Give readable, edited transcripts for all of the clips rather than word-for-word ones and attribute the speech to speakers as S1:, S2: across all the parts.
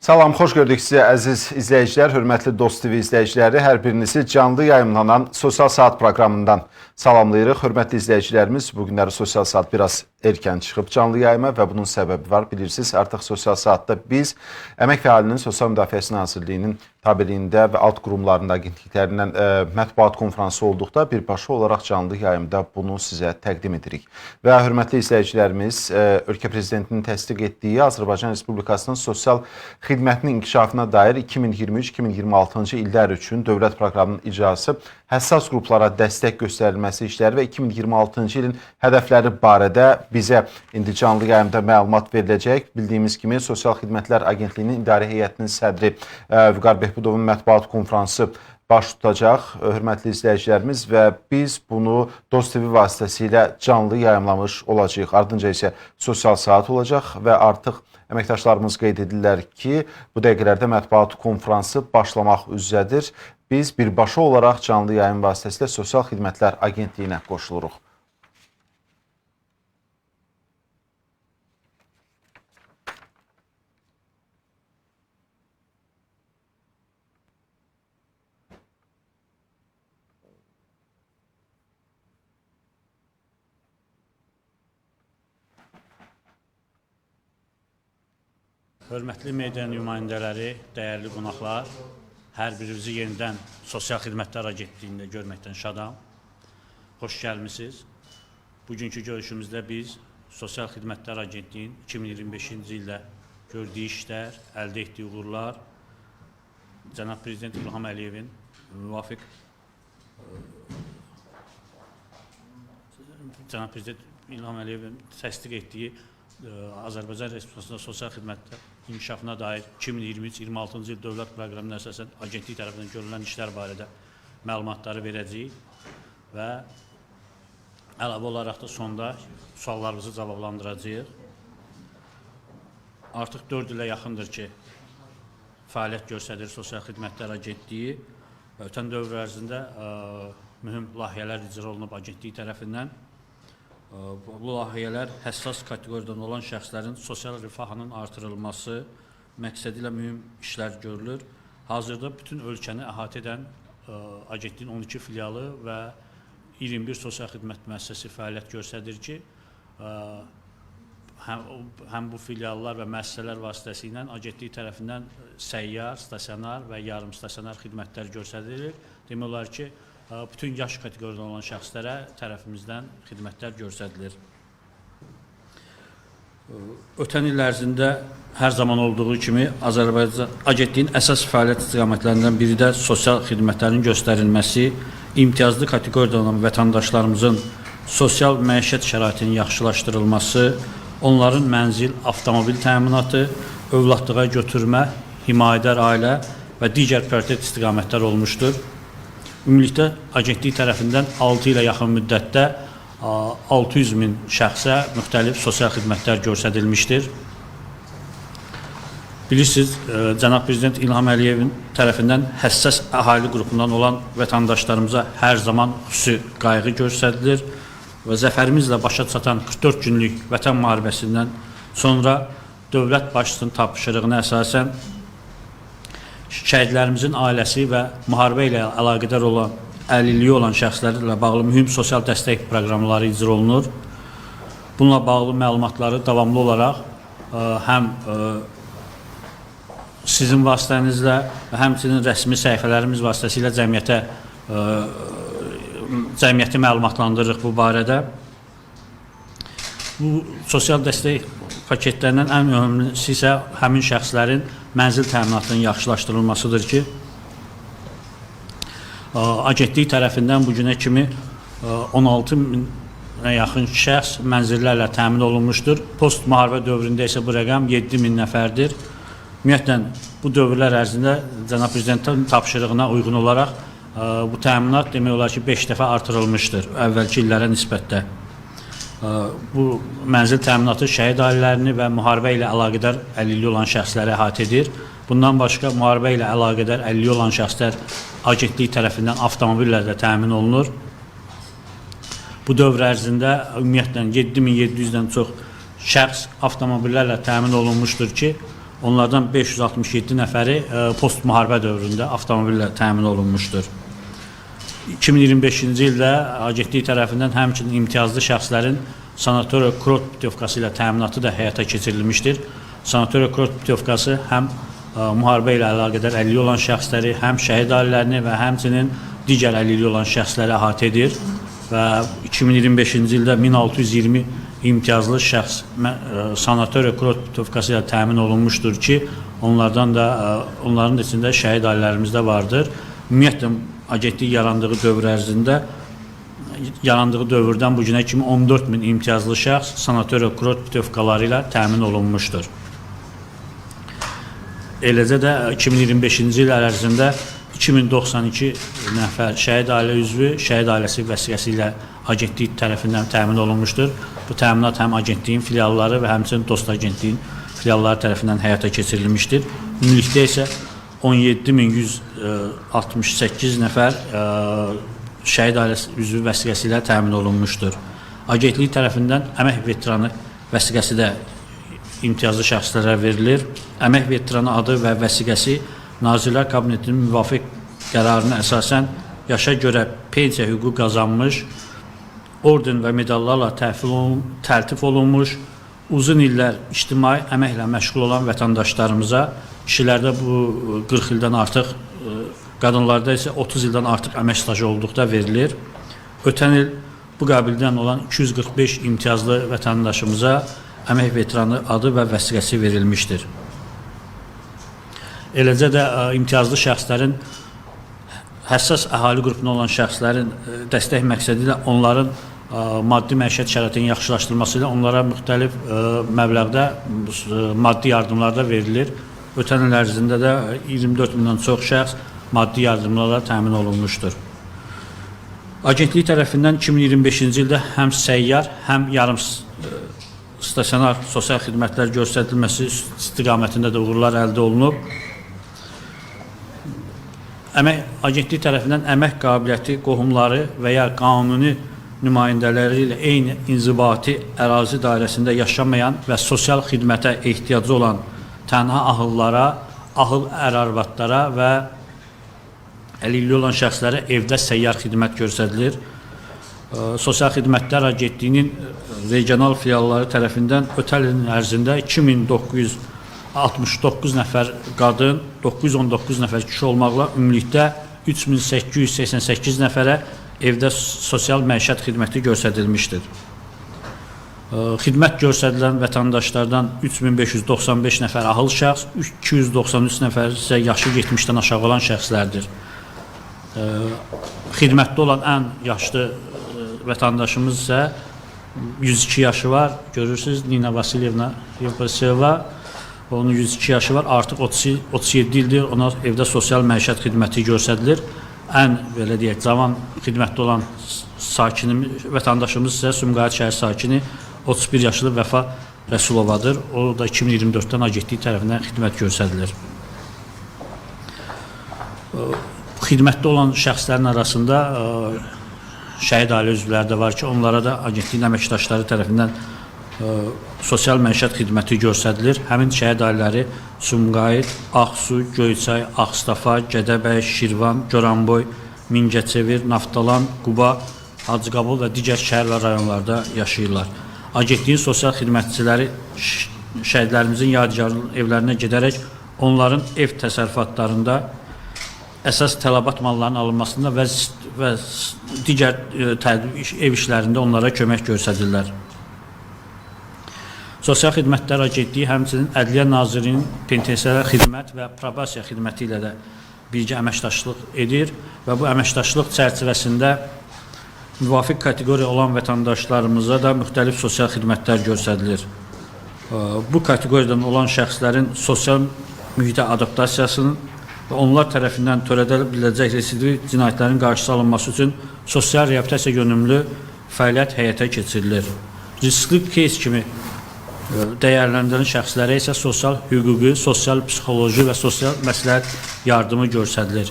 S1: Salam, xoş gördük sizi əziz izləyicilər, hörmətli Dost TV izləyiciləri. Hər birinizi canlı yayımlanan Sosial Saat proqramından salamlayırıq. Hörmətli izləyicilərimiz, bu günləri Sosial Saat biraz erkən çıxıb canlı yayıma və bunun səbəbi var. Bilirsiniz, artıq Sosial Saatda biz Əmək və Əhalinin Sosial Müdafiəsi Nazirliyinin tabeliyində və alt qurumlarında, agentliklərindən mətbuat konfransı olduqda birbaşa olaraq canlı yayımda bunu sizə təqdim edirik. Və hörmətli izləyicilərimiz, ölkə prezidentinin təsdiq etdiyi Azərbaycan Respublikasının sosial xidmətinin inkişafına dair 2023-2026-cı illər üçün dövlət proqramının icrası, həssas qruplara dəstək göstərilməsi işləri və 2026-cı ilin hədəfləri barədə bizə indi canlı yayımda məlumat veriləcək. Bildiyimiz kimi Sosial Xidmətlər Agentliyinin İdarə Heyətinin sədri Vüqar Behbudovun mətbuat konfransı baş tutacaq, hörmətli izləyicilərimiz, və biz bunu Dost TV vasitəsilə canlı yayımlamış olacağıq. Ardınca isə sosial saat olacaq və artıq əməkdaşlarımız qeyd edirlər ki, bu dəqiqələrdə mətbuat konfransı başlamaq üzrədir. Biz birbaşa olaraq canlı yayım vasitəsilə Sosial Xidmətlər Agentliyinə qoşuluruq.
S2: Hörmətli media nümayəndələri, dəyərli qonaqlar, hər birinizi yenidən Sosial Xidmətlər Agentliyində görməkdən şadam. Xoş gəlmisiniz. Bugünkü görüşümüzdə biz Sosial Xidmətlər Agentliyinin 2025-ci ildə gördüyü işlər, əldə etdiyi uğurlar, Cənab Prezident İlham Əliyevin müvafiq Cənab Prezident İlham Əliyevin təsdiq etdiyi Azərbaycan Respublikasında sosial xidmətlər inkişafına dair 2023-26-cı il dövlət proqramına əsasən agentlik tərəfindən görülən işlər barədə məlumatları verəcəyik və əlavə olaraq da sonda suallarınızı cavablandıracağıq. Artıq 4 ilə yaxındır ki, fəaliyyət göstərir Sosial Xidmətlər Agentliyi və ötən dövr ərzində mühüm layihələr icra olunub agentlik tərəfindən. Bu layihələr həssas kateqoriyadan olan şəxslərin sosial rifahının artırılması məqsədi ilə mühüm işlər görülür. Hazırda bütün ölkəni əhatə edən agentliyin 12 filialı və 21 sosial xidmət müəssisəsi fəaliyyət göstərir ki, həm bu filiallar və müəssisələr vasitəsilə agentlik tərəfindən səyyar, stasionar və yarım stasionar xidmətlər göstərilir. Demək olar ki, bütün yaş kateqoriyadan olan şəxslərə tərəfimizdən xidmətlər göstərilir. Ötən il ərzində hər zaman olduğu kimi Azərbaycan agentliyin əsas fəaliyyət istiqamətlərindən biri də sosial xidmətlərin göstərilməsi, imtiyazlı kateqoriyadan olan vətəndaşlarımızın sosial məişət şəraitinin yaxşılaşdırılması, onların mənzil, avtomobil təminatı, övladlığa götürmə, himayədar ailə və digər prioritet istiqamətlər olmuşdur. Ümumilikdə agentlik tərəfindən 6 ilə yaxın müddətdə 600 min şəxsə müxtəlif sosial xidmətlər göstərilmişdir. Bilirsiniz, Cənab Prezident İlham Əliyevin tərəfindən həssas əhali qrupundan olan vətəndaşlarımıza hər zaman xüsusi qayğı göstərilir və zəfərimizlə başa çatan 44 günlük vətən müharibəsindən sonra dövlət başçısının tapşırığına əsasən şəhidlərimizin ailəsi və müharibə ilə əlaqədar olan əlilliyi olan şəxslərlə bağlı mühüm sosial dəstək proqramları icra olunur. Bununla bağlı məlumatları davamlı olaraq həm sizin vasitənizlə və həmçinin rəsmi səhifələrimiz vasitəsilə cəmiyyəti məlumatlandırırıq bu barədə. Bu sosial dəstək paketlərindən ən önəmlisi isə həmin şəxslərin mənzil təminatının yaxşılaşdırılmasıdır ki, agentlik tərəfindən bu günə kimi 16 minə yaxın şəxs mənzillərlə təmin olunmuşdur. Post müharibə dövründə isə bu rəqəm 7 min nəfərdir. Ümumiyyətlə, bu dövrlər ərzində Cənab Prezidentin tapşırığına uyğun olaraq bu təminat demək olar ki, 5 dəfə artırılmışdır əvvəlki illərə nisbətdə. Bu mənzil təminatı şəhid ailələrini və müharibə ilə əlaqədar əlilliyi olan şəxsləri əhatə edir. Bundan başqa müharibə ilə əlaqədar əlilliyi olan şəxslər agentlik tərəfindən avtomobillərlə təmin olunur. Bu dövr ərzində ümumiyyətlə 7700-dən çox şəxs avtomobillərlə təmin olunmuşdur ki, Onlardan 567 nəfəri post-müharibə dövründə avtomobillə təmin olunmuşdur. 2025-ci ildə agentlik tərəfindən həmçinin imtiyazlı şəxslərin sanatoriya kurort putyovkası ilə təminatı da həyata keçirilmişdir. Sanatoriya kurort putyovkası həm müharibə ilə əlaqədar əlilliyi olan şəxsləri, həm şəhid ailələrini və həmçinin digər əlilliyi olan şəxsləri əhatə edir və 2025-ci ildə 1620 imtiyazlı şəxs sanatoriya kurort putyovkası ilə təmin olunmuşdur ki, onlardan da onların da içində şəhid ailələrimiz də vardır. Ümumiyyətlə agentlik yarandığı dövr ərzində yarandığı dövrdən bu günə kimi 14 min imtiyazlı şəxs sanatoriya kurort putyovkaları ilə təmin olunmuşdur. Eləcə də 2025-ci il ərzində 2092 nəfər şəhid ailə üzvü şəhid ailəsi vəsiqəsi ilə agentlik tərəfindən təmin olunmuşdur. Bu təminat həm agentliyin filialları və həmçinin Dost agentliyin filialları tərəfindən həyata keçirilmişdir. Ümumilikdə isə 17168 nəfər şəhid ailəsi üzvü vəsiqəsi ilə təmin olunmuşdur. Agentlik tərəfindən əmək veteranı vəsiqəsi də imtiyazlı şəxslərə verilir. Əmək veteranı adı və vəsiqəsi Nazirlər Kabinetinin müvafiq qərarına əsasən yaşa görə pensiya hüququ qazanmış, orden və medallarla təltif olunmuş, uzun illər ictimai əməklə məşğul olan vətəndaşlarımıza, kişilərdə bu 40 ildən artıq, qadınlarda isə 30 ildən artıq əmək stajı olduqda verilir. Ötən il bu qəbildən olan 245 imtiyazlı vətəndaşımıza əmək veteranı adı və vəsiqəsi verilmişdir. Eləcə də imtiyazlı şəxslərin həssas əhali qrupuna olan şəxslərin dəstək məqsədi ilə onların maddi məişət şəraitinin yaxşılaşdırılması ilə onlara müxtəlif məbləğdə maddi yardımlar da verilir. Ötən il ərzində də 24 mindən çox şəxs maddi yardımlarla təmin olunmuşdur. Agentlik tərəfindən 2025-ci ildə həm səyyar, həm yarım stasionar sosial xidmətlər göstərilməsi istiqamətində də uğurlar əldə olunub. Əmək agentlik tərəfindən əmək qabiliyyəti qohumları və ya qanuni nümayəndələri ilə eyni inzibati ərazi dairəsində yaşamayan və sosial xidmətə ehtiyacı olan tənha ahıllara, ahıl ər-arvadlara və əlilliyi olan şəxslərə evdə səyyar xidmət göstərilir. Sosial Xidmətlər Agentliyinin regional filialları tərəfindən ötən ilin ərzində 2969 nəfər qadın, 919 nəfər kişi olmaqla ümumilikdə 3888 nəfərə evdə sosial məişət xidməti göstərilmişdir. Xidmət göstərilən vətəndaşlardan 3595 nəfər ahıl şəxs, 293 nəfər isə yaşı 70-dən aşağı olan şəxslərdir. Xidmətdə olan ən yaşlı vətəndaşımız isə 102 yaşı var. Görürsünüz, Nina Vasilyevna Yevpaseva. Onun 102 yaşı var. Artıq 37 ildir ona evdə sosial məişət xidməti göstərilir. Ən belə deyək, cavan xidmətdə olan sakinimiz, vətəndaşımız isə Sumqayıt şəhər sakini 31 yaşlı Vəfa Rəsulovadır. O da 2024-dən agentlik tərəfindən xidmət göstərilir. Xidmətdə olan şəxslərin arasında şəhid ailə üzvləri də var ki, onlara da agentliyin əməkdaşları tərəfindən sosial məişət xidməti göstərilir. Həmin şəhid ailələri Sumqayıt, Ağsu, Göyçay, Ağstafa, Gədəbəy, Şirvan, Goranboy, Mingəçevir, Naftalan, Quba, Hacıqabul və digər şəhər və rayonlarda yaşayırlar. Agentliyin sosial xidmətçiləri şəhidlərimizin yadigarlı evlərinə gedərək onların ev təsərrüfatlarında əsas tələbat mallarının alınmasında və digər ev işlərində onlara kömək göstərirlər. Sosial Xidmətlər Agentliyi həmçinin Ədliyyə Nazirliyinin penitensiar xidmət və probasiya xidməti ilə də birgə əməkdaşlıq edir və bu əməkdaşlıq çərçivəsində müvafiq kateqoriya olan vətəndaşlarımıza da müxtəlif sosial xidmətlər göstərilir. Bu kateqoriyadan olan şəxslərin sosial mühitə adaptasiyasının və onlar tərəfindən törədilə biləcək residiv cinayətlərin qarşısı alınması üçün sosial reabilitasiya yönümlü fəaliyyət həyata keçirilir. Riskli keys kimi dəyərləndirilən şəxslərə isə sosial hüquqi, sosial psixoloji və sosial məsləhət yardımı göstərilir.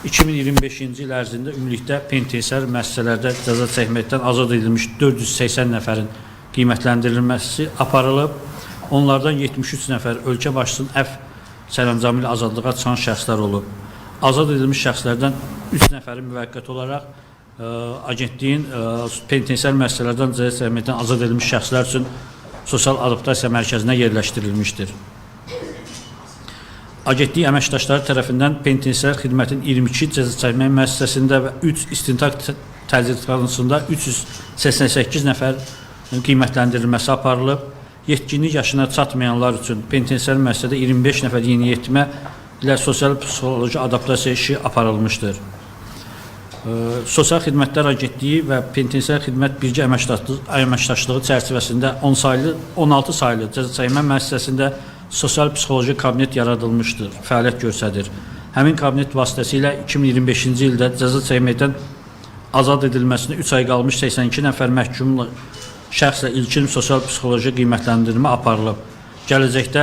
S2: 2025-ci il ərzində ümumilikdə penitensiar müəssisələrdə cəza çəkməkdən azad edilmiş 480 nəfərin qiymətləndirilməsi aparılıb. Onlardan 73 nəfər ölkə başçısının əfv sərəncamı ilə azadlığa çıxan şəxslər olub. Azad edilmiş şəxslərdən 3 nəfəri müvəqqəti olaraq agentliyin penitensiar müəssisələrdən cəza çəkməkdən azad edilmiş şəxslər üçün sosial adaptasiya mərkəzinə yerləşdirilmişdir. Agentlik əməkdaşları tərəfindən penitensiar xidmətin 22 cəza çəkmə müəssisəsində və 3 istintaq təzyiqxanasında 388 nəfər qiymətləndirilməsi aparılıb. Yetkinlik yaşına çatmayanlar üçün penitensiar müəssisədə 25 nəfər yeniyetmə ilə sosial psixoloji adaptasiya işi aparılmışdır. Sosial Xidmətlər Agentliyi və Penitensiar Xidmət Birgə əməkdaşlığı çərçivəsində 10 saylı, 16 saylı cəza çəkmə müəssisəsində sosial psixoloji kabinet yaradılmışdır, fəaliyyət göstərir. Həmin kabinet vasitəsilə 2025-ci ildə cəza çəkməkdən azad edilməsinə 3 ay qalmış 82 nəfər məhkumla şəxslə ilkin sosial psixoloji qiymətləndirmə aparılıb. Gələcəkdə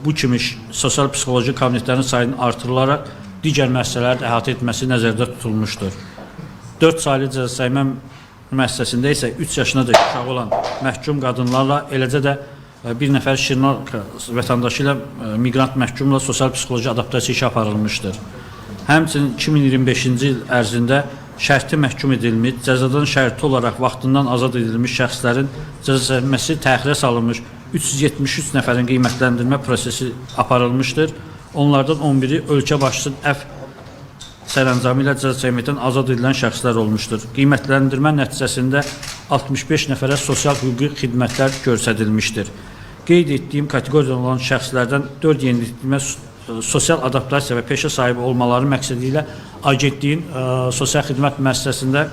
S2: bu kimi sosial psixoloji kabinetlərin sayının artırılaraq digər müəssisələri də əhatə etməsi nəzərdə tutulmuşdur. 4 saylı cəza çəkmə müəssisəsində isə 3 yaşına dək uşağı olan məhkum qadınlarla, eləcə də bir nəfər Şri-Lanka vətəndaşı ilə miqrant məhkumla sosial psixoloji adaptasiya işi aparılmışdır. Həmçinin 2025-ci il ərzində şərti məhkum edilmiş, cəzadan şərti olaraq vaxtından azad edilmiş şəxslərin cəza çəkməsi təxirə salınmış 373 nəfərin qiymətləndirmə prosesi aparılmışdır. Onlardan 11-i ölkə başçısının əfv sərəncamı ilə cəza çəkməkdən azad edilən şəxslər olmuşdur. Qiymətləndirmə nəticəsində 65 nəfərə sosial hüquqi xidmətlər göstərilmişdir. Qeyd etdiyim kateqoriyadan olan şəxslərdən 4 yeniyetmə sosial adaptasiya və peşə sahibi olmaları məqsədi ilə agentliyin sosial xidmət müəssisəsində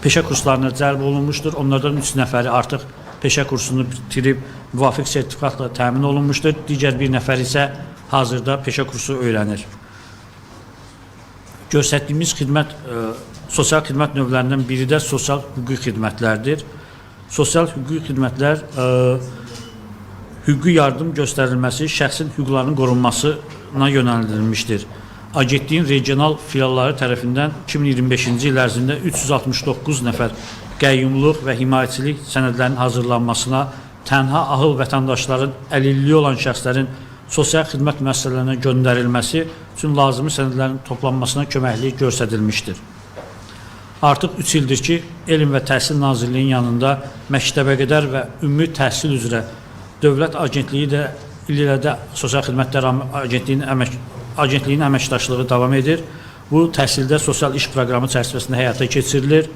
S2: peşə kurslarına cəlb olunmuşdur. Onlardan 3 nəfəri artıq peşə kursunu bitirib müvafiq sertifikatla təmin olunmuşdur. Digər bir nəfər isə hazırda peşə kursu öyrənir. Göstərdiyimiz xidmət, sosial xidmət növlərindən biri də sosial hüquqi xidmətlərdir. Sosial hüquqi xidmətlər hüquqi yardım göstərilməsi, şəxsin hüquqlarının qorunmasına yönəldilmişdir. Agentliyin regional filialları tərəfindən 2025-ci il ərzində 369 nəfər qəyyumluq və himayəçilik sənədlərinin hazırlanmasına, tənha ahıl vətəndaşların, əlilliyi olan şəxslərin sosial xidmət müəssisələrinə göndərilməsi üçün lazımi sənədlərin toplanmasına köməklik göstərilmişdir. Artıq 3 ildir ki, Elm və Təhsil Nazirliyinin yanında məktəbəqədər və ümumi təhsil üzrə Dövlət Agentliyi də il-ilə də Sosial Xidmətlər Agentliyinin əməkdaşlığı davam edir. Bu, təhsildə sosial iş proqramı çərçivəsində həyata keçirilir.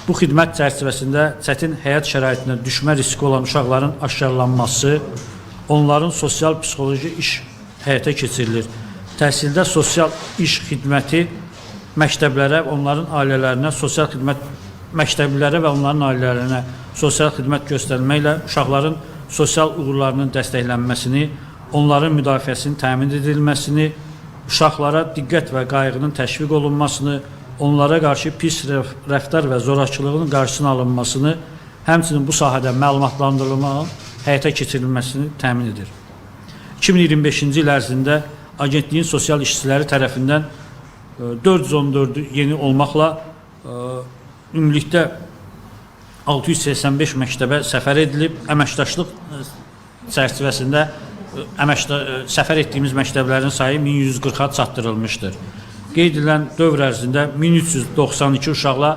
S2: Bu xidmət çərçivəsində çətin həyat şəraitinə düşmə riski olan uşaqların aşkarlanması, onların sosial psixoloji iş həyata keçirilir. Təhsildə sosial iş xidməti məktəblərə, onların ailələrinə sosial xidmət məktəblilərə və onların ailələrinə sosial xidmət göstərməklə uşaqların sosial uğurlarının dəstəklənməsini, onların müdafiəsinin təmin edilməsini, uşaqlara diqqət və qayğının təşviq olunmasını, onlara qarşı pis rəftar və zorakılığın qarşısının alınmasını, həmçinin bu sahədə məlumatlandırılmanın həyata keçirilməsini təmin edir. 2025-ci il ərzində agentliyin sosial işçiləri tərəfindən 414 yeni olmaqla ümumilikdə 685 məktəbə səfər edilib. Əməkdaşlıq çərçivəsində səfər etdiyimiz məktəblərin sayı 1140-a çatdırılmışdır. Qeyd edilən dövr ərzində 1392 uşaqla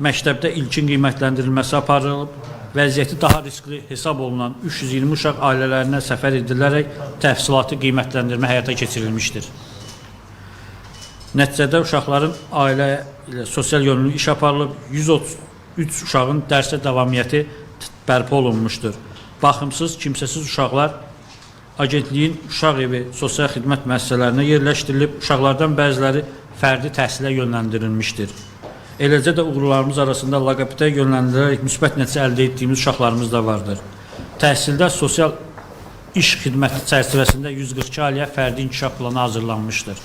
S2: məktəbdə ilkin qiymətləndirilməsi aparılıb. Vəziyyəti daha riskli hesab olunan 320 uşaq ailələrinə səfər edilərək təfsilatı qiymətləndirmə həyata keçirilmişdir. Nəticədə uşaqların ailə ilə sosial yönümlü iş aparılıb, 133 uşağın dərsə davamiyyəti bərpa olunmuşdur. Baxımsız, kimsəsiz uşaqlar agentliyin uşaq evi sosial xidmət müəssisələrinə yerləşdirilib, uşaqlardan bəziləri fərdi təhsilə yönləndirilmişdir. Eləcə də uğurlarımız arasında loqopedə yönləndirərək müsbət nəticə əldə etdiyimiz uşaqlarımız da vardır. Təhsildə sosial iş xidməti çərçivəsində 142 ailəyə fərdi inkişaf planı hazırlanmışdır.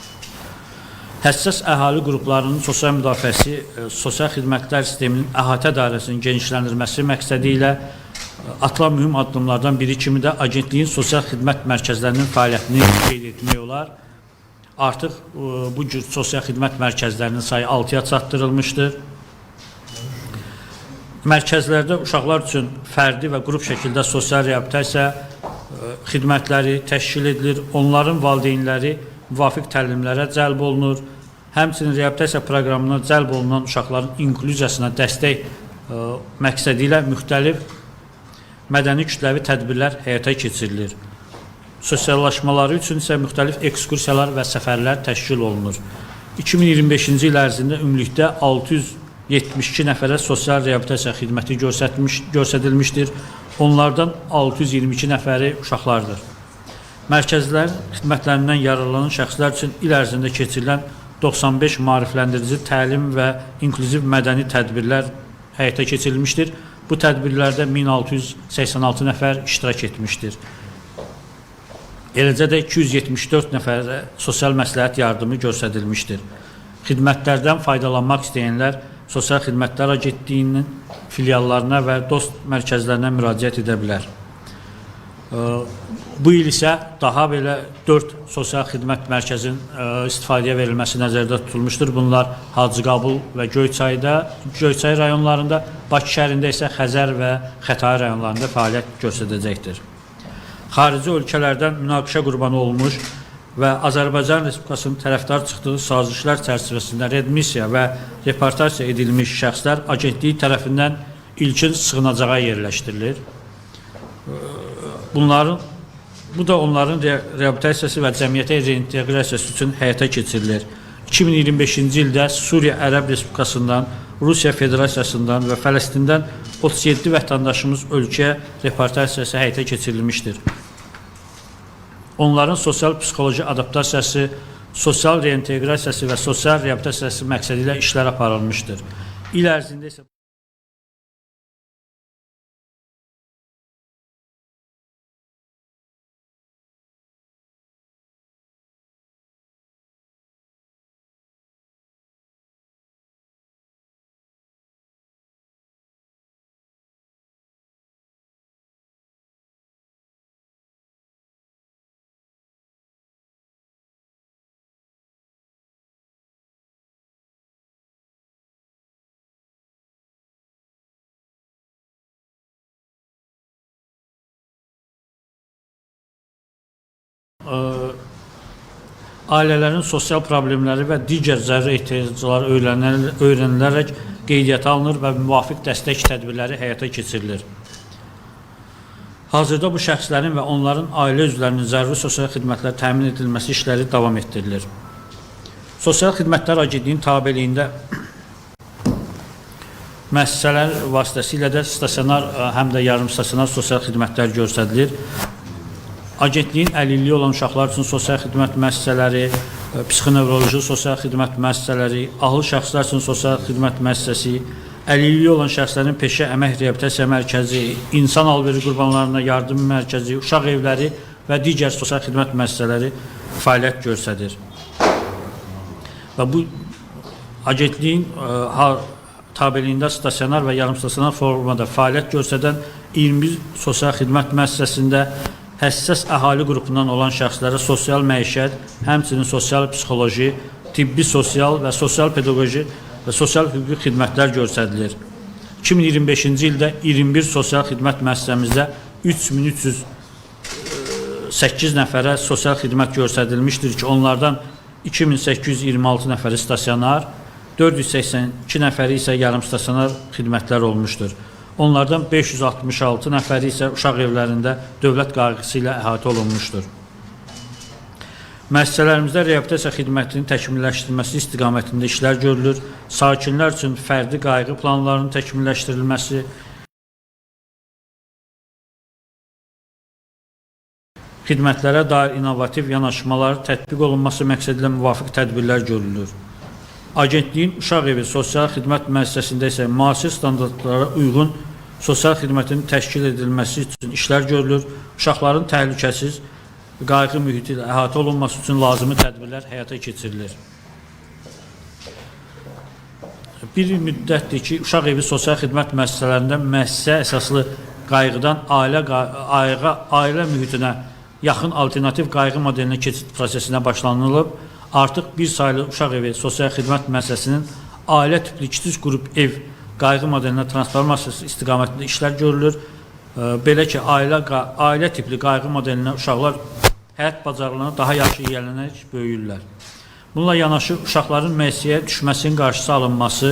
S2: Həssas əhali qruplarının sosial müdafiəsi, sosial xidmətlər sisteminin əhatə dairəsinin genişləndirilməsi məqsədi ilə atılan mühüm addımlardan biri kimi də agentliyin sosial xidmət mərkəzlərinin fəaliyyətini qeyd etmək olar. Artıq bu cür sosial xidmət mərkəzlərinin sayı 6-ya çatdırılmışdır. Mərkəzlərdə uşaqlar üçün fərdi və qrup şəkildə sosial reabilitasiya xidmətləri təşkil edilir. Onların valideynləri müvafiq təlimlərə cəlb olunur. Həmçinin reabilitasiya proqramına cəlb olunan uşaqların inklüziyasına dəstək məqsədi ilə müxtəlif mədəni kütləvi tədbirlər həyata keçirilir. Sosiallaşmaları üçün isə müxtəlif ekskursiyalar və səfərlər təşkil olunur. 2025-ci il ərzində ümumilikdə 672 nəfərə sosial reabilitasiya xidməti göstərilmişdir. Onlardan 622 nəfəri uşaqlardır. Mərkəzlərin xidmətlərindən yararlanan şəxslər üçün il ərzində keçirilən 95 maarifləndirici təlim və inklüziv mədəni tədbirlər həyata keçirilmişdir. Bu tədbirlərdə 1686 nəfər iştirak etmişdir. Eləcə də 274 nəfərə sosial məsləhət yardımı göstərilmişdir. Xidmətlərdən faydalanmaq istəyənlər Sosial Xidmətlər Agentliyinin filiallarına və dost mərkəzlərinə müraciət edə bilər. Bu il isə daha belə 4 sosial xidmət mərkəzinin istifadəyə verilməsi nəzərdə tutulmuşdur. Bunlar Hacıqabul və Göyçay rayonlarında, Bakı şəhərində isə Xəzər və Xətai rayonlarında fəaliyyət göstərəcəkdir. Xarici ölkələrdən münaqişə qurbanı olmuş və Azərbaycan Respublikasının tərəfdar çıxdığı sazişlər çərçivəsində redmissiya və reportasiya edilmiş şəxslər agentlik tərəfindən ilkin sığınacağa yerləşdirilir. Bu da onların reabilitasiyası və cəmiyyətə reinteqrasiyası üçün həyata keçirilir. 2025-ci ildə Suriya Ərəb Respublikasından, Rusiya Federasiyasından və Fələstindən 37 vətəndaşımız ölkəyə reportasiyası həyata keçirilmişdir. Onların sosial-psixoloji adaptasiyası, sosial reinteqrasiyası və sosial reabilitasiyası məqsədi ilə işlər aparılmışdır. İl ərzində isə ailələrin sosial problemləri və digər zəruri ehtiyacları öyrənilərək qeydiyyata alınır və müvafiq dəstək tədbirləri həyata keçirilir. Hazırda bu şəxslərin və onların ailə üzvlərinin zəruri sosial xidmətlər təmin edilməsi işləri davam etdirilir. Sosial Xidmətlər Agentliyinin tabeliyində müəssisələr vasitəsilə də stasionar həm də yarım stasionar sosial xidmətlər göstərilir. Agentliyin əlilliyi olan uşaqlar üçün sosial xidmət müəssisələri, psixonevroloji sosial xidmət müəssisələri, ahıl şəxslər üçün sosial xidmət müəssisəsi, əlilliyi olan şəxslərin peşə əmək reabilitasiya mərkəzi, insan alveri qurbanlarına yardım mərkəzi, uşaq evləri və digər sosial xidmət müəssisələri fəaliyyət göstərir. Və bu agentliyin tabeliyində stasionar və yarım stasionar formada fəaliyyət göstərən 21 sosial xidmət müəssisəsində həssas əhali qrupundan olan şəxslərə sosial məişət, həmçinin sosial psixoloji, tibbi sosial və sosial pedaqoji və sosial hüquqi xidmətlər göstərilir. 2025-ci ildə 21 sosial xidmət müəssisəmizdə 3308 nəfərə sosial xidmət göstərilmişdir ki, onlardan 2826 nəfəri stasionar, 482 nəfəri isə yarım stasionar xidmətlər olmuşdur. Onlardan 566 nəfəri isə uşaq evlərində dövlət qayğısı ilə əhatə olunmuşdur. Müəssisələrimizdə reabilitasiya xidmətinin təkmilləşdirilməsi istiqamətində işlər görülür. Sakinlər üçün fərdi qayğı planlarının təkmilləşdirilməsi, xidmətlərə dair innovativ yanaşmalar tətbiq olunması məqsədilə müvafiq tədbirlər görülür. Agentliyin Uşaq Evi Sosial Xidmət Müəssisəsində isə müasir standartlara uyğun sosial xidmətin təşkil edilməsi üçün işlər görülür. Uşaqların təhlükəsiz qayğı mühiti ilə əhatə olunması üçün lazımi tədbirlər həyata keçirilir. Bir müddətdir ki, Uşaq Evi Sosial Xidmət müəssisələrində müəssisə əsaslı qayğıdan ailə mühitinə yaxın alternativ qayğı modelinə keçid prosesinə başlanılıb. Artıq bir saylı Uşaq Evi Sosial Xidmət müəssisəsinin ailə tipli kiçik qrup ev qayğı modelinə transformasiyası istiqamətində işlər görülür. Belə ki, ailə tipli qayğı modelinə uşaqlar həyat bacarıqlarına daha yaxşı yiyələnərək böyüyürlər. Bununla yanaşı uşaqların müəssisəyə düşməsinin qarşısı alınması,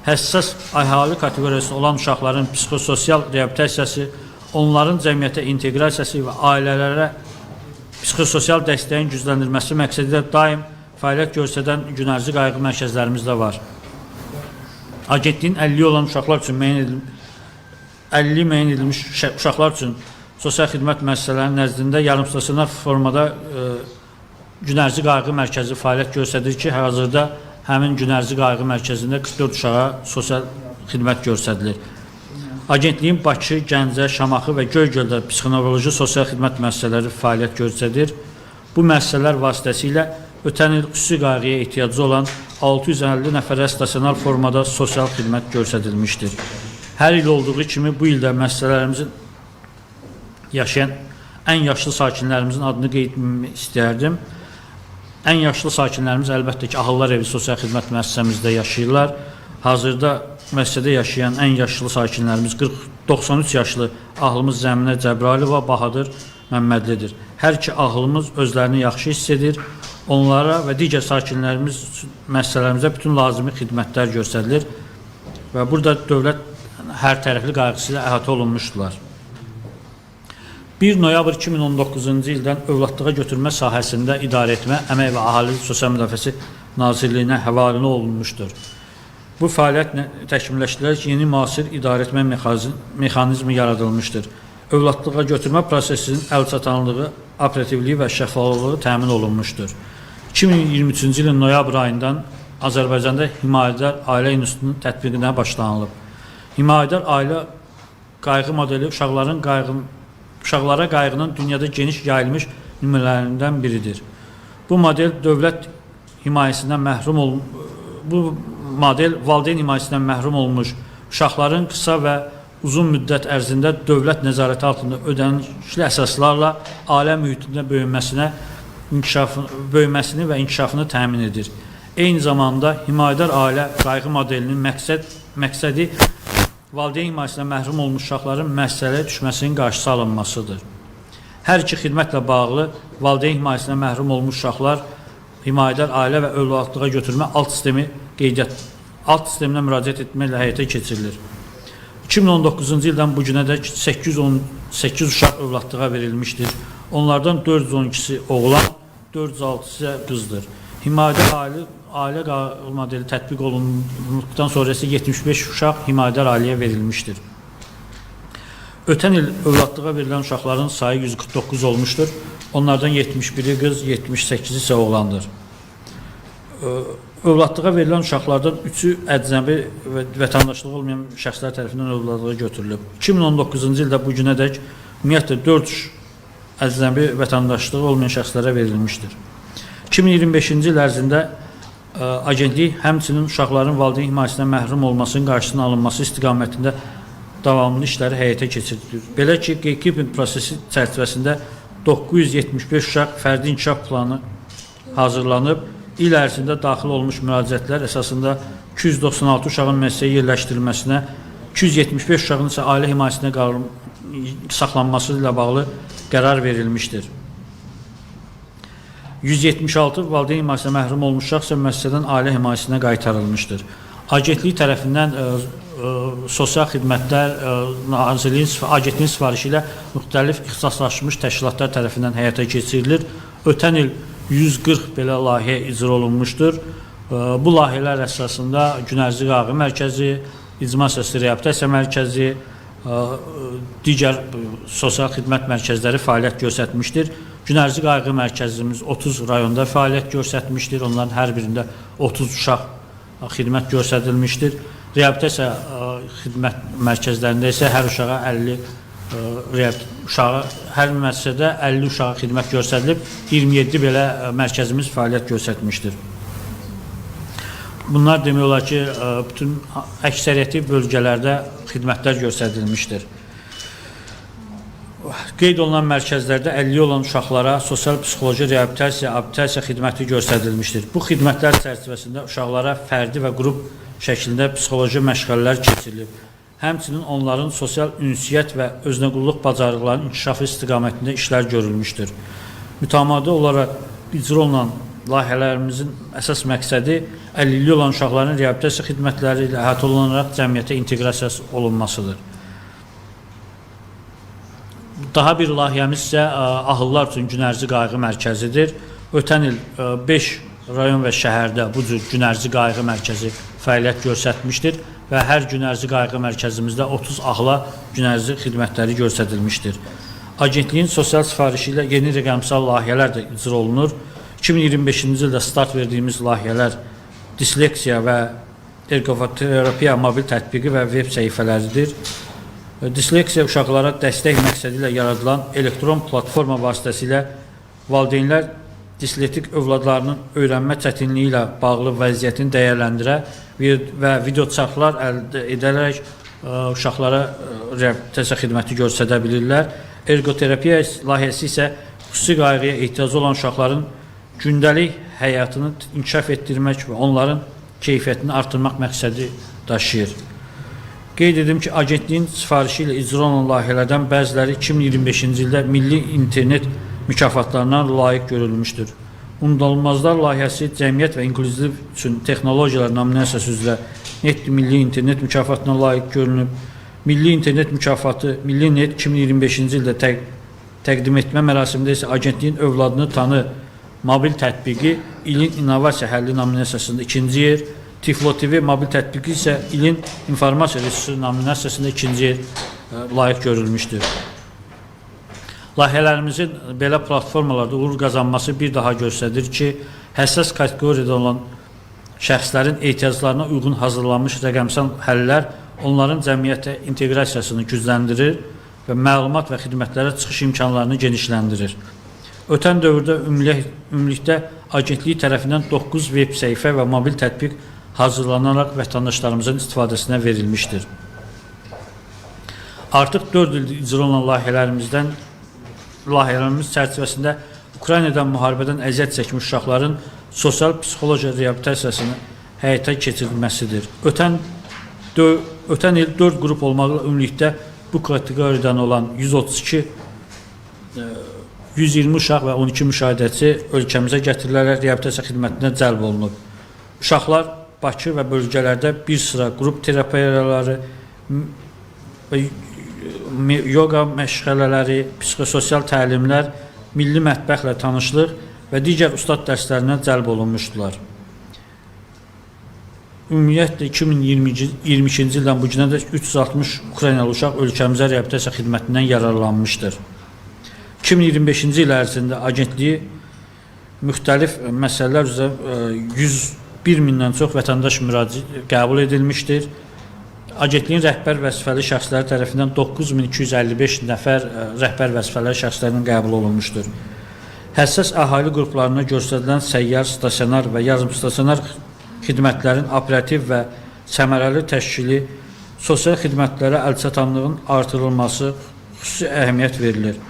S2: həssas əhali kateqoriyasında olan uşaqların psixososial reabilitasiyası, onların cəmiyyətə inteqrasiyası və ailələrə psixososial dəstəyin gücləndirilməsi məqsədilə daim fəaliyyət göstərən günərzi qayğı mərkəzlərimiz də var. Agentliyin 50 olan uşaqlar üçün 50 müəyyən edilmiş uşaqlar üçün sosial xidmət müəssisələrinin nəzdində yarımstasionar formada günərzi qayğı mərkəzi fəaliyyət göstərir ki, hazırda həmin günərzi qayğı mərkəzində 44 uşağa sosial xidmət göstərilir. Agentliyin Bakı, Gəncə, Şamaxı və Göygöldə psixonevroloji sosial xidmət müəssisələri fəaliyyət göstərir. Bu müəssisələr vasitəsilə ötən il xüsusi qayğıya ehtiyacı olan 650 nəfərə stasionar formada sosial xidmət göstərilmişdir. Hər il olduğu kimi bu il də müəssisələrimizin yaşayan ən yaşlı sakinlərimizin adını qeyd etmək istəyərdim. Ən yaşlı sakinlərimiz əlbəttə ki, Ahıllar Evi sosial xidmət müəssisəmizdə yaşayırlar. Hazırda müəssisədə yaşayan ən yaşlı sakinlərimiz 93 yaşlı ahlımız Zəminə Cəbrayılova, Bahadır Məmmədlidir. Hər iki ahlımız özlərini yaxşı hiss edir. Onlara və digər sakinlərimiz müəssisələrimizə bütün lazımi xidmətlər göstərilir və burada dövlət hər tərəfli qayğısı ilə əhatə olunmuşdular. 1 noyabr 2019-cu ildən övladlığa götürmə sahəsində idarəetmə, Əmək və Əhali Sosial Müdafiəsi Nazirliyinə həvalə olunmuşdur. Bu fəaliyyətlə təkmilləşdirilərək yeni müasir idarəetmə mexanizmi yaradılmışdır. Övladlığa götürmə prosesinin əlçatanlığı, operativliyi və şəffaflığı təmin olunmuşdur. 2023-cü ilin noyabr ayından Azərbaycanda himayədar ailə institutunun tətbiqinə başlanılıb. Himayədar ailə qayğı modeli uşaqlara qayğının dünyada geniş yayılmış nümunələrindən biridir. Bu model dövlət himayəsindən məhrum ol bu model valideyn himayəsindən məhrum olmuş uşaqların qısa və uzun müddət ərzində dövlət nəzarəti altında ödənişli əsaslarla ailə mühitində böyüməsini və inkişafını təmin edir. Eyni zamanda himayədar ailə qayğı modelinin məqsədi valideyn himayəsindən məhrum olmuş uşaqların müəssisələrə düşməsinin qarşısı alınmasıdır. Hər iki xidmətlə bağlı valideyn himayəsindən məhrum olmuş uşaqlar himayədar ailə və övladlığa götürmə alt sistemi alt sisteminə müraciət etməklə həyata keçirilir. 2019-cu ildən bu günədək 818 uşaq övladlığa verilmişdir. Onlardan 412-si oğlan, 406-sı isə qızdır. Himayədar ailə modeli tətbiq olunduqdan sonra isə 75 uşaq himayədar ailəyə verilmişdir. Ötən il övladlığa verilən uşaqların sayı 149 olmuşdur. Onlardan 71-i qız, 78-i isə oğlandır. Övladlığa verilən uşaqlardan 3-ü əcnəbi və vətəndaşlığı olmayan şəxslər tərəfindən övladlığa götürülüb. 2019-cu ildə bu günədək ümumiyyətlə 4 əcnəbi vətəndaşlığı olmayan şəxslərə verilmişdir. 2025-ci il ərzində agentlik həmçinin uşaqların valideyn himayəsindən məhrum olmasının qarşısının alınması istiqamətində davamlı işləri həyata keçirilir. Belə ki, gatekeeping prosesi çərçivəsində 975 uşaq fərdi inkişaf planı hazırlanıb. İl ərzində daxil olmuş müraciətlər əsasında 296 uşağın müəssisəyə yerləşdirilməsinə, 275 uşağın isə ailə himayəsində saxlanması ilə bağlı qərar verilmişdir. 176 valideyn himayəsinə məhrum olmuş uşaq isə müəssisədən ailə himayəsinə qaytarılmışdır. Agentlik tərəfindən sosial xidmətlər Nazirliyin agentliyin sifarişi ilə müxtəlif ixtisaslaşmış təşkilatlar tərəfindən həyata keçirilir. Ötən il 140 belə layihə icra olunmuşdur. Bu layihələr əsasında Günərzi Qayğı Mərkəzi, İcma Səsi Reabilitasiya Mərkəzi, digər sosial xidmət mərkəzləri fəaliyyət göstərmişdir. Günərzi Qayğı Mərkəzimiz 30 rayonda fəaliyyət göstərmişdir. Onların hər birində 30 uşaq xidmət göstərilmişdir. Reabilitasiya xidmət mərkəzlərində isə hər uşağa 50 uşağa hər müəssisədə 50 uşağa xidmət göstərilib, 27 belə mərkəzimiz fəaliyyət göstərmişdir. Bunlar demək olar ki, bütün əksəriyyəti bölgələrdə xidmətlər göstərilmişdir. Qeyd olunan mərkəzlərdə əlilliyi olan uşaqlara sosial psixoloji reabilitasiya, abilitasiya xidməti göstərilmişdir. Bu xidmətlər çərçivəsində uşaqlara fərdi və qrup şəklində psixoloji məşğələlər keçirilib. Həmçinin onların sosial ünsiyyət və özünəqulluq bacarıqlarının inkişafı istiqamətində işlər görülmüşdür. Mütəmadi olaraq icra olunan layihələrimizin əsas məqsədi əlilliyi olan uşaqların reabilitasiya xidmətləri ilə əhatə olunaraq cəmiyyətə inteqrasiyası olunmasıdır. Daha bir layihəmiz isə ahıllar üçün günərzi qayğı mərkəzidir. Ötən il 5 rayon və şəhərdə bu cür günərzi qayğı mərkəzi fəaliyyət göstərmişdir və hər günərzi qayğı mərkəzimizdə 30 ahıla günərzi xidmətləri göstərilmişdir. Agentliyin sosial sifarişi ilə yeni rəqəmsal layihələr də icra olunur. 2025-ci ildə start verdiyimiz layihələr disleksiya və ergoterapiya mobil tətbiqi və web səhifələridir. Disleksiya uşaqlara dəstək məqsədi ilə yaradılan elektron platforma vasitəsilə valideynlər dislektik övladlarının öyrənmə çətinliyi ilə bağlı vəziyyətini dəyərləndirə və video çarxlar əldə edərək uşaqlara reabilitasiya xidməti göstərə bilirlər. Ergoterapiya layihəsi isə xüsusi qayğıya ehtiyacı olan uşaqların gündəlik həyatını inkişaf etdirmək və onların keyfiyyətini artırmaq məqsədi daşıyır. Qeyd edim ki, agentliyin sifarişi ilə icra olunan layihələrdən bəziləri 2025-ci ildə milli internet mükafatlarına layiq görülmüşdür. Unudulmazlar layihəsi cəmiyyət və inklüziv üçün texnologiyalar nominasiyası üzrə Net Milli İnternet mükafatına layiq görünüb. Milli İnternet mükafatı Milli Net 2025-ci ildə təqdim etmə mərasimində isə agentliyin övladını tanı mobil tətbiqi ilin innovasiya həlli nominasiyasında ikinci yer, Tiflo TV mobil tətbiqi isə ilin informasiya resursu nominasiyasında ikinci yer layiq görülmüşdür. Layihələrimizin belə platformalarda uğur qazanması bir daha göstərir ki, həssas kateqoriyada olan şəxslərin ehtiyaclarına uyğun hazırlanmış rəqəmsal həllər onların cəmiyyətə inteqrasiyasını gücləndirir və məlumat və xidmətlərə çıxış imkanlarını genişləndirir. Ötən dövrdə ümumilikdə agentlik tərəfindən 9 web səhifə və mobil tətbiq hazırlanaraq vətəndaşlarımızın istifadəsinə verilmişdir. Artıq 4 ildir icra olunan layihələrimiz çərçivəsində Ukraynadan müharibədən əziyyət çəkmiş uşaqların sosial psixoloji reabilitasiyasını həyata keçirilməsidir. Ötən il 4 qrup olmaqla ümumilikdə bu kateqoriyadan olan 132 120 uşaq və 12 müşahidəçi ölkəmizə gətirilərək reabilitasiya xidmətinə cəlb olunub. Uşaqlar Bakı və bölgələrdə bir sıra qrup terapiyaları və yoga məşğələləri, psixososial təlimlər, milli mətbəxlə tanışlıq və digər ustad dərslərinə cəlb olunmuşdular. Ümumiyyətlə 2022-ci ildən bu günə də 360 Ukraynalı uşaq ölkəmizə reabilitasiya xidmətindən yararlanmışdır. 2025-ci il ərzində agentliyi müxtəlif məsələlər üzrə 101 mindən çox vətəndaş müraciəti qəbul edilmişdir. Agentliyin rəhbər vəzifəli şəxsləri tərəfindən 9255 nəfər rəhbər vəzifəli şəxslərinin qəbul olunmuşdur. Həssas əhali qruplarına göstərilən səyyar, stasionar və yarımstasionar xidmətlərin operativ və səmərəli təşkili, sosial xidmətlərə əlçatanlığın artırılması xüsusi əhəmiyyət verilir.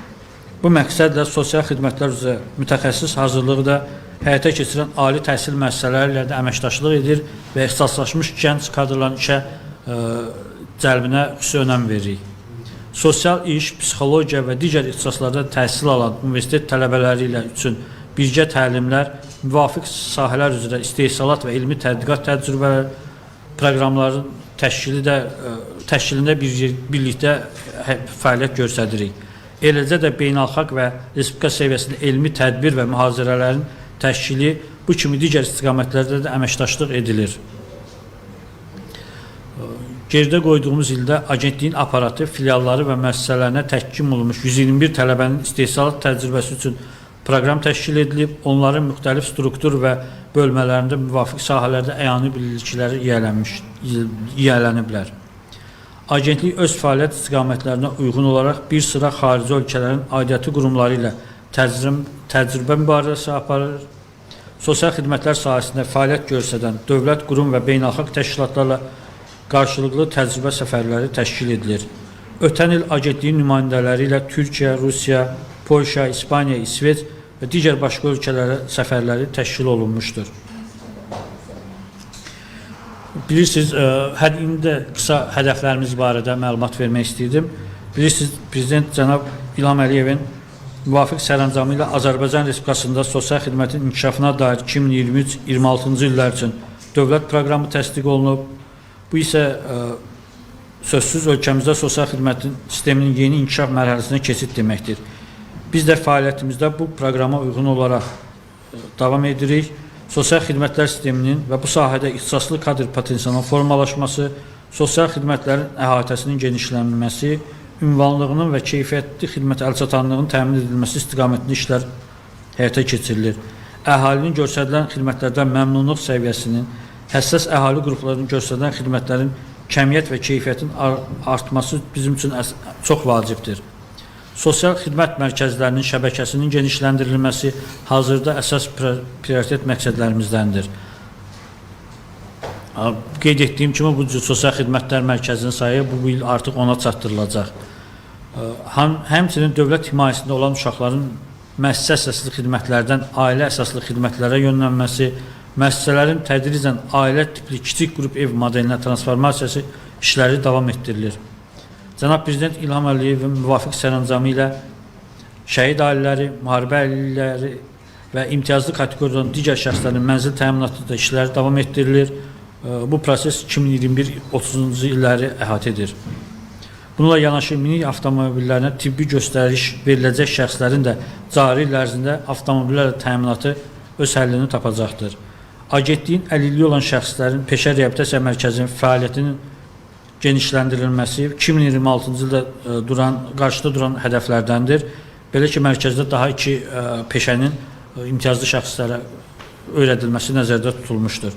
S2: Bu məqsədlə sosial xidmətlər üzrə mütəxəssis hazırlığı da həyata keçirən ali təhsil müəssisələri ilə də əməkdaşlıq edir və ixtisaslaşmış gənc kadrların işə cəlbinə xüsusi önəm veririk. Sosial iş, psixologiya və digər ixtisaslarda təhsil alan universitet tələbələri ilə üçün birgə təlimlər, müvafiq sahələr üzrə istehsalat və elmi tədqiqat təcrübələr proqramların təşkilində birlikdə fəaliyyət göstəririk. Eləcə də beynəlxalq və respublika səviyyəsində elmi tədbir və mühazirələrin təşkili bu kimi digər istiqamətlərdə də əməkdaşlıq edilir. Geridə qoyduğumuz ildə agentliyin aparatı, filialları və müəssisələrinə təhkim olunmuş 121 tələbənin istehsalat təcrübəsi üçün proqram təşkil edilib, onların müxtəlif struktur və bölmələrində müvafiq sahələrdə əyani bilikləri yiyələniblər. Agentlik öz fəaliyyət istiqamətlərinə uyğun olaraq bir sıra xarici ölkələrin aidiyyəti qurumları ilə təcrübə mübadiləsi aparır. Sosial xidmətlər sahəsində fəaliyyət göstərən dövlət, qurum və beynəlxalq təşkilatlarla qarşılıqlı təcrübə səfərləri təşkil edilir. Ötən il agentliyin nümayəndələri ilə Türkiyə, Rusiya, Polşa, İspaniya, İsveç və digər başqa ölkələrə səfərləri təşkil olunmuşdur. Bilirsiniz, indi də qısa hədəflərimiz barədə məlumat vermək istəyirdim. Bilirsiniz, Prezident cənab İlham Əliyevin müvafiq sərəncamı ilə Azərbaycan Respublikasında sosial xidmətin inkişafına dair 2023-26-cı illər üçün dövlət proqramı təsdiq olunub. Bu isə sözsüz ölkəmizdə sosial xidmətin sisteminin yeni inkişaf mərhələsinə keçid deməkdir. Biz də fəaliyyətimizdə bu proqrama uyğun olaraq davam edirik. Sosial xidmətlər sisteminin və bu sahədə ixtisaslı kadr potensialının formalaşması, sosial xidmətlərin əhatəsinin genişlənməsi, ünvanlığının və keyfiyyətli xidmət əlçatanlığının təmin edilməsi istiqamətində işlər həyata keçirilir. Əhalinin göstərilən xidmətlərdən məmnunluq səviyyəsinin, həssas əhali qruplarının göstərilən xidmətlərin kəmiyyət və keyfiyyətin artması bizim üçün çox vacibdir. Sosial xidmət mərkəzlərinin şəbəkəsinin genişləndirilməsi hazırda əsas prioritet məqsədlərimizdəndir. Qeyd etdiyim kimi bu cür sosial xidmətlər mərkəzinin sayı bu il artıq 10-a çatdırılacaq. Həmçinin dövlət himayəsində olan uşaqların müəssisə əsaslı xidmətlərdən ailə əsaslı xidmətlərə yönlənməsi, müəssisələrin tədricən ailə tipli kiçik qrup ev modelinə transformasiyası işləri davam etdirilir. Cənab Prezident İlham Əliyevin müvafiq sərəncamı ilə şəhid ailələri, müharibə əlilləri və imtiyazlı kateqoriyadan digər şəxslərin mənzil təminatı da işləri davam etdirilir. Bu proses 2021-30-cu illəri əhatə edir. Bununla yanaşı minik avtomobillərinə tibbi göstəriş veriləcək şəxslərin də cari il ərzində avtomobillərlə təminatı öz həllini tapacaqdır. Agentliyin əlilliyi olan şəxslərin peşə reabilitasiya mərkəzinin fəaliyyətinin genişləndirilməsi 2026-cı ildə qarşıda duran hədəflərdəndir. Belə ki, mərkəzdə daha iki peşənin imtiyazlı şəxslərə öyrədilməsi nəzərdə tutulmuşdur.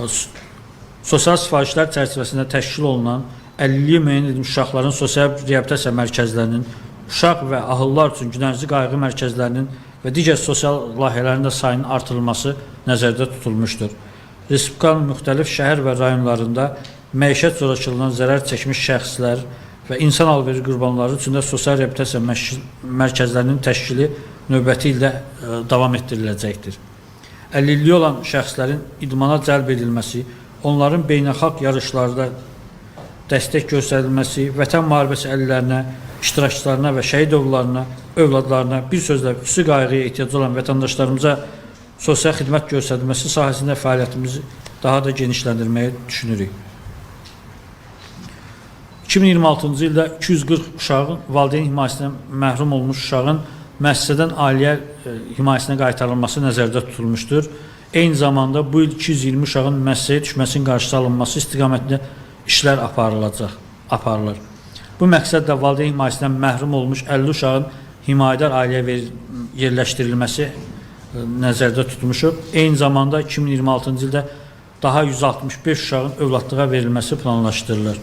S2: Sosial sifarişlər çərçivəsində təşkil olunan əlilliyi müəyyən edilmiş uşaqların sosial reabilitasiya mərkəzlərinin, uşaq və ahıllar üçün günərzi qayğı mərkəzlərinin və digər sosial layihələrin də sayının artırılması nəzərdə tutulmuşdur. Respublikanın müxtəlif şəhər və rayonlarında məişət zorakılığından zərər çəkmiş şəxslər və insan alveri qurbanları üçün də sosial reabilitasiya mərkəzlərinin təşkili növbəti ildə davam etdiriləcəkdir. Əlilliyi olan şəxslərin idmana cəlb edilməsi, onların beynəlxalq yarışlarda dəstək göstərilməsi, vətən müharibəsi əlillərinə, iştirakçılarına və şəhid oğullarına, övladlarına, bir sözlə xüsusi qayğıya ehtiyacı olan vətəndaşlarımıza sosial xidmət göstərilməsi sahəsində fəaliyyətimizi daha da genişləndirməyi düşünürük. 2026-cı ildə 240 uşağın valideyn himayəsindən məhrum olmuş uşağın müəssisədən ailəyə himayəsinə qaytarılması nəzərdə tutulmuşdur. Eyni zamanda bu il 220 uşağın müəssisəyə düşməsinin qarşısı alınması istiqamətində işlər aparılır. Bu məqsədlə valideyn himayəsindən məhrum olmuş 50 uşağın himayədar ailəyə yerləşdirilməsi nəzərdə tutmuşuq. Eyni zamanda 2026-cı ildə daha 165 uşağın övladlığa verilməsi planlaşdırılır.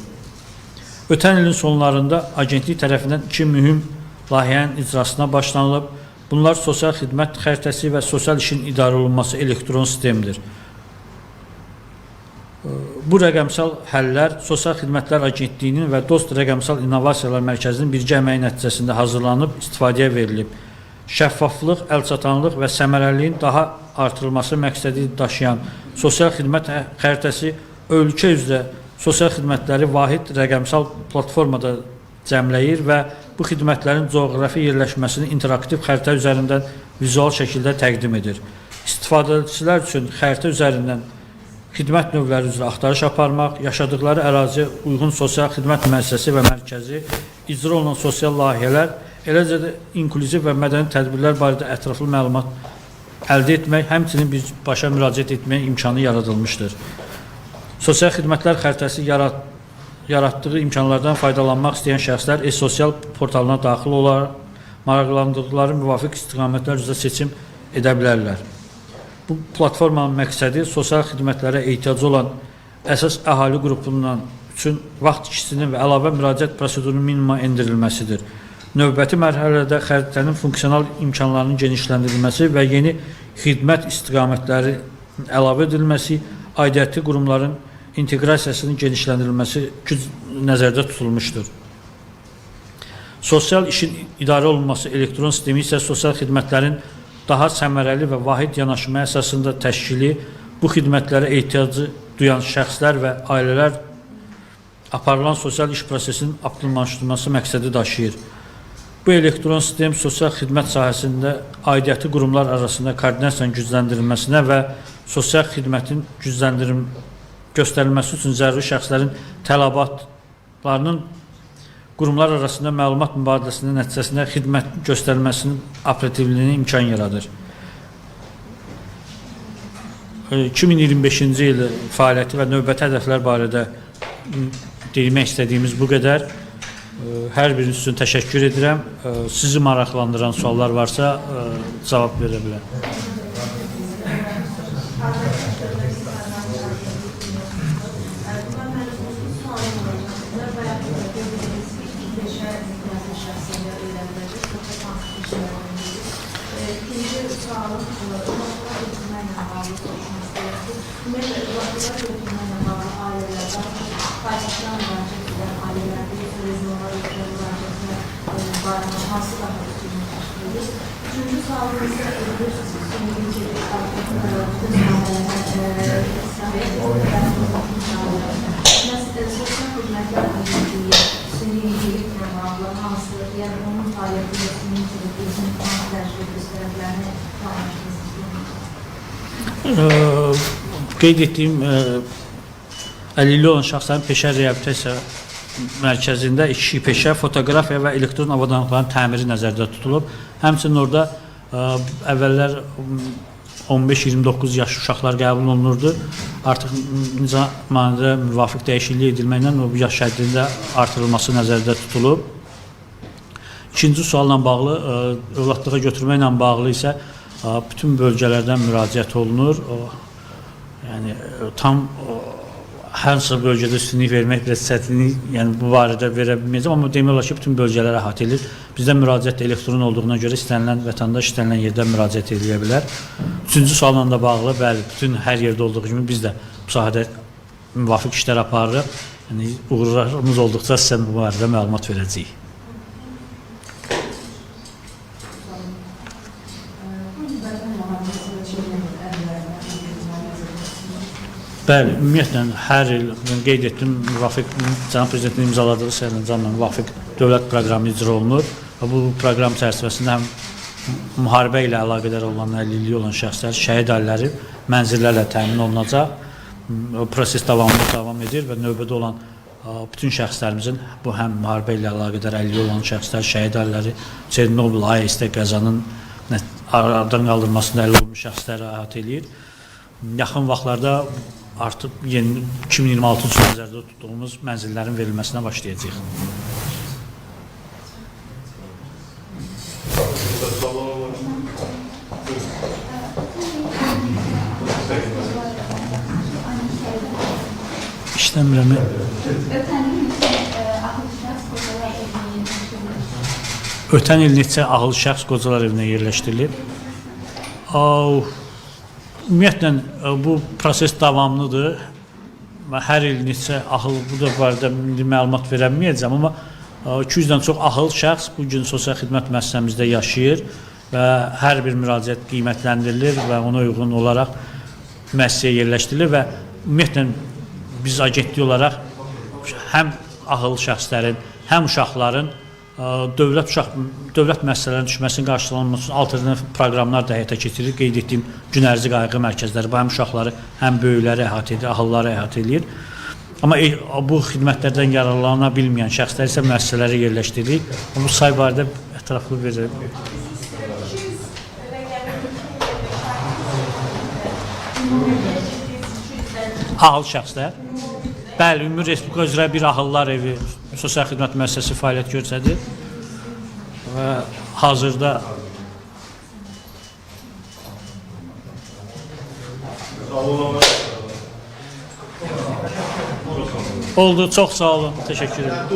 S2: Ötən ilin sonlarında agentlik tərəfindən iki mühüm layihənin icrasına başlanılıb. Bunlar sosial xidmət xəritəsi və sosial işin idarə olunması elektron sistemdir. Bu rəqəmsal həllər Sosial Xidmətlər Agentliyinin və Dost Rəqəmsal İnnovasiyalar Mərkəzinin birgə əməyi nəticəsində hazırlanıb, istifadəyə verilib. Şəffaflıq, əlçatanlıq və səmərəliliyin daha artırılması məqsədi daşıyan sosial xidmət xəritəsi ölkə üzrə sosial xidmətləri vahid rəqəmsal platformada cəmləyir və bu xidmətlərin coğrafi yerləşməsini interaktiv xəritə üzərindən vizual şəkildə təqdim edir. İstifadəçilər üçün xəritə üzərindən xidmət növləri üzrə axtarış aparmaq, yaşadıkları əraziyə uyğun sosial xidmət müəssisəsi və mərkəzi, icra olunan sosial layihələr, eləcə də inklüziv və mədəni tədbirlər barədə ətraflı məlumat əldə etmək, həmçinin birbaşa müraciət etmək imkanı yaradılmışdır. Sosial xidmətlər xəritəsi yaratdığı imkanlardan faydalanmaq istəyən şəxslər e-sosial portalına daxil olaraq maraqlandıqları müvafiq istiqamətlər üzrə seçim edə bilərlər. Bu platformanın məqsədi sosial xidmətlərə ehtiyacı olan əsas əhali qrupundan üçün vaxt ikisinin və əlavə müraciət prosedurunun minimuma endirilməsidir. Növbəti mərhələdə xəritənin funksional imkanlarının genişləndirilməsi və yeni xidmət istiqamətləri əlavə edilməsi, aidiyyəti qurumların inteqrasiyasının genişləndirilməsi nəzərdə tutulmuşdur. Sosial işin idarə olunması elektron sistemi isə sosial xidmətlərin daha səmərəli və vahid yanaşma əsasında təşkili, bu xidmətlərə ehtiyacı duyan şəxslər və ailələr aparılan sosial iş prosesinin optimallaşdırılması məqsədi daşıyır. Bu elektron sistem sosial xidmət sahəsində aidiyyəti qurumlar arasında koordinasiyanın gücləndirilməsinə və sosial xidmətin göstərilməsi üçün zəruri şəxslərin tələbatlarının qurumlar arasında məlumat mübadiləsinin nəticəsində xidmət göstərilməsinin operativliyinə imkan yaradır. 2025-ci il fəaliyyəti və növbəti hədəflər barədə demək istədiyimiz bu qədər. Hər biriniz üçün təşəkkür edirəm. Sizi maraqlandıran suallar varsa cavab verə bilərəm.
S3: Üçüncü sualım isə bilirsiniz ki, son ilk bütün sahələrə sosial xidmətlər agentliyi süni intellektlə bağlı hansı, yəni onun fəaliyyəti ilə süni intellekt özünün hansı dərəcədə göstərə bilərini planlaşdırırsınız?
S2: Qeyd etdiyim əlilliyi olan şəxslərin peşə reabilitasiya mərkəzində iki peşə, fotoqrafiya və elektron avadanlıqların təmiri nəzərdə tutulub. Həmçinin orada əvvəllər 15-29 yaş uşaqlar qəbul olunurdu. Artıq nizamnamədə müvafiq dəyişiklik edilməklə o yaş həddində artırılması nəzərdə tutulub. İkinci sualla bağlı, övladlığa götürməklə bağlı isə bütün bölgələrdən müraciət olunur. Yəni tam hansısa bölgədə üstünlük vermək biraz çətinlik, yəni bu barədə verə bilməyəcəm, amma demək olar ki, bütün bölgələr əhatə edir. Bizdə müraciət elektron olduğuna görə istənilən vətəndaş istənilən yerdən müraciət edə bilər. Üçüncü sualla da bağlı, bəli, bütün hər yerdə olduğu kimi biz də bu sahədə müvafiq işlər aparırıq. Yəni uğurlarımız olduqca sizə bu barədə məlumat verəcəyik. Bəli, ümumiyyətlə hər il mən qeyd etdim, müvafiq cənab prezidentin imzaladığı sərəncamla müvafiq dövlət proqramı icra olunur. Və bu proqram çərçivəsində həm müharibə ilə əlaqədar olan, əlilliyi olan şəxslər, şəhid ailələri mənzillərlə təmin olunacaq. O proses davamlı davam edir və növbədə olan bütün şəxslərimizin, bu həm müharibə ilə əlaqədar əlilliyi olan şəxslər, şəhid ailələri, Çernobıl AES-də qəzanın aradan qaldırılmasında əlil olmuş şəxsləri əhatə eləyir. Yaxın vaxtlarda artıq yeni 2026 üçün nəzərdə tutduğumuz mənzillərin verilməsinə başlayacağıq. İşləmirəm. Ötən il neçə ahıl şəxs qocalar evinə yerləşdirilib? Ümumiyyətlə bu proses davamlıdır. Hər il neçə ahıl, bu da barədə indi məlumat verə bilməyəcəm, amma 200-dən çox ahıl şəxs bu gün sosial xidmət müəssisəmizdə yaşayır və hər bir müraciət qiymətləndirilir və ona uyğun olaraq müəssisəyə yerləşdirilir və ümumiyyətlə biz agentlik olaraq həm ahıl şəxslərin, həm uşaqların dövlət müəssisələrinin düşməsinin qarşılanması üçün alternativ proqramlar da həyata keçirilir. Qeyd etdiyim gün ərzi qayğı mərkəzləri bu həm uşaqları, həm böyükləri əhatə edir, ahılları əhatə edir. Amma bu xidmətlərdən yararlana bilməyən şəxslər isə müəssisələrə yerləşdirilir. Bu say barədə ətraflı verir. Ahıl şəxslər. Bəli, ümumi Respublika üzrə bir ahıllar evi sosial xidmət müəssisəsi fəaliyyət göstərir və hazırda oldu. Çox sağ olun. Təşəkkür edirəm.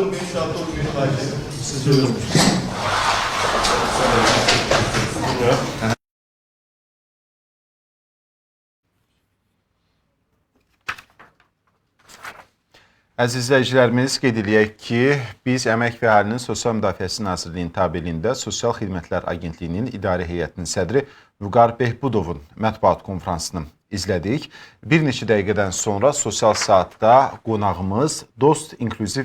S1: Əziz izləyicilərimiz, qeyd eləyək ki, biz Əmək və Əhalinin Sosial Müdafiəsi Nazirliyinin tabeliyində Sosial Xidmətlər Agentliyinin İdarə Heyətinin sədri Vüqar Behbudovun mətbuat konfransını izlədik. Bir neçə dəqiqədən sonra sosial saatda qonağımız Dost İnklüziv